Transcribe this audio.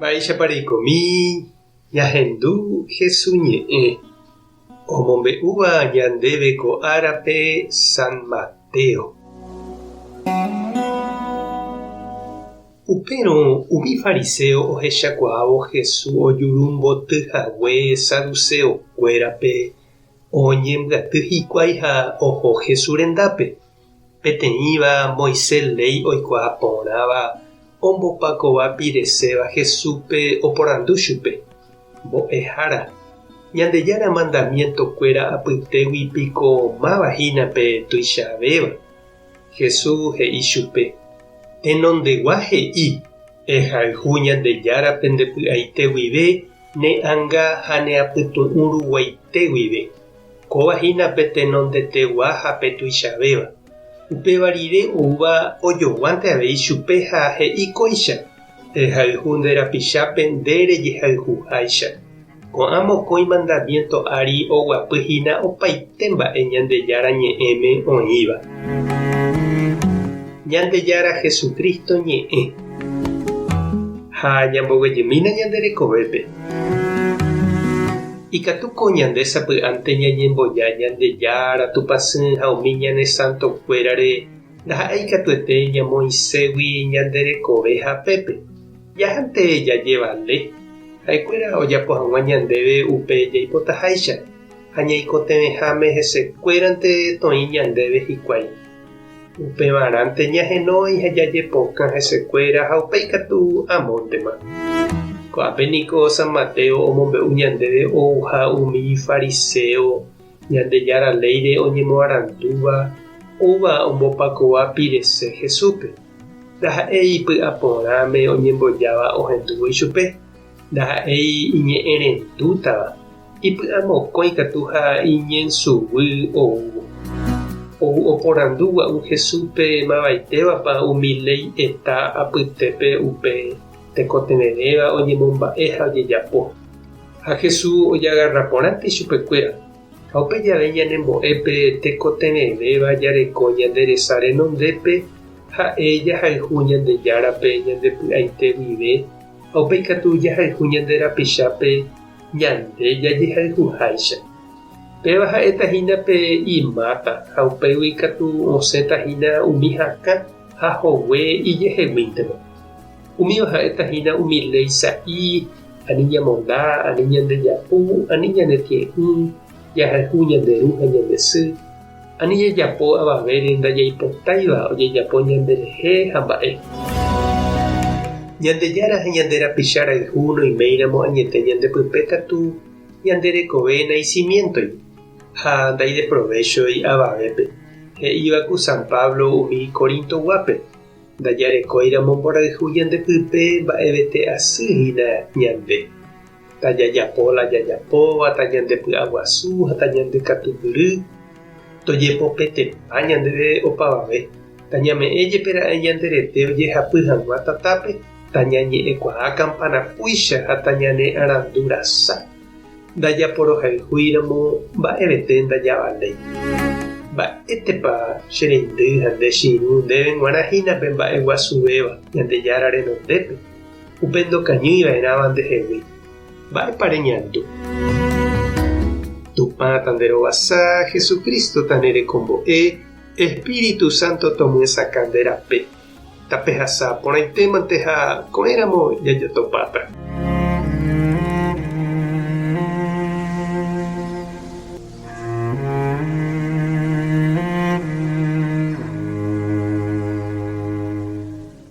Mba'éichapa reikomi ñahendu Hesu ñe'ẽ omombe'úva ñandéve ko árape San Mateo. Upérõ umi fariséo ohechakuaávo Hesu ojurumboty hague saduseokuérape oñembyaty hikuái ha oho Hesu rendápe. Peteĩva Moisés léi oikuaa porãva ombopakova pireséva Jesúspe oporandu chupe, Mbo'ehára, Ñandejára mandamientokuéra apytégui piko máva hína pe tuichavéva? Jesús he'i chupe, Tenondegua he'i, Ehayhu Ñandejárape nde py'aite guive, ne ánga ha ne apytu'ũ ruguaite guive. Kóva hína pe tenondetegua ha pe tuichavéva. Upéva rire oúva ojoguánte avei chupe ha he'i kóicha, Ehayhu nde rapichápe nde rejehayhuháicha. Ko'ã mokõi mandamiénto ári oguapy hína opaite mba'e Ñandejára Ñe'ẽme oĩva. Ñandejára Jesucristo ñe'ẽ. Ha ñamboguejymína ñande rekovépe. Ikatúko ñande sapy'ánte ñañemboja Ñandejára Tupãsy ha umi ñane santokuérare ndaha'éi katuete ñamoĩségui ñande rekove hapépe. Jahánte jajevale ha'ekuéra ojapo hag̃ua ñandéve upe jaipotaháicha ha ñaikotevẽháme hesekuérante toĩ ñandéve hikuái. Upevarãnte ñahenói ha jajepokã hesekuéra ha upéi katu amóntema. Ko'ápe niko San Mateo omombe'u ñandéve ouha umi fariséo Ñandejára léire oñemoarandúva oúva ombopakova pirese Jesúspe. Ndaha'éi ipy'aporãme oñembojáva ohendúvo ichupe, ndaha'éi iñe'ẽrendútava, ipy'amokõi katu ha iñensuguy oúvo. Ou oporandu gua'u Jesúspe mavaitévapa umi léi eta apytépe upe tekotevẽvéva oñemomba'e ha ojejapo. Ha Jesús ojagarra porãnte ichupekuéra, ha upe jave ñanembo'e pe tekotevẽvéva jareko ñande resa renondépe ha'e jahayhu Ñandejárape ñande py'aite guive ha upéi katu jahayhu ñande rapichápe ñande jajehayhuháicha. Péva ha'éta hína pe imáta ha upégui katu osẽta hína umi hakã ha hogue ijeheguíntema. Umíva ha'éta hína umi léi sa'i, ani ñamonda, ani ñandejapu, ani ñanetie'ỹ, jahayhu ñande ru ha ñande sy, ani jajapo avavére ndajaipotáiva ojejapo ñanderehe ha mba'e. Ñandejára ha ñande rapicha rayhu noiméiramo añete ñande pype katu ñande rekove naisimiéntoi ha ndaideprovéchoi avavépe, he'íva ku San Pablo umi Corinto-guápe. Ndajarekóiramo mborayhu ñande pype mba'evete asy hína ñande. Tajajapo la jajapóva, tañandepy'aguasu ha tañandekatupyry, tojepopetepa ñandéve opavave, tañame'ẽ jepe ra'e ñande rete ojehapy hag̃ua tatápe, tañañe'ẽkuaa kampanapúicha ha tañanearandu rasa. Ndajaporohayhúiramo mba'evete ndajavaléi. Mba'étepa che reindy ha nde che irũ ndéve g̃uarã hína pe mba'e guasuvéva Ñandejára renondépe, upe ndokañýi va'erãva ndehegui? Mba'épa reñandu? Tupã tanderovasa, Jesucristo tanerekombo'e, Espíritu Santo tomyesakã nde rape. Tapehasa porãitémante ha ko'ẽramo jajotopáta.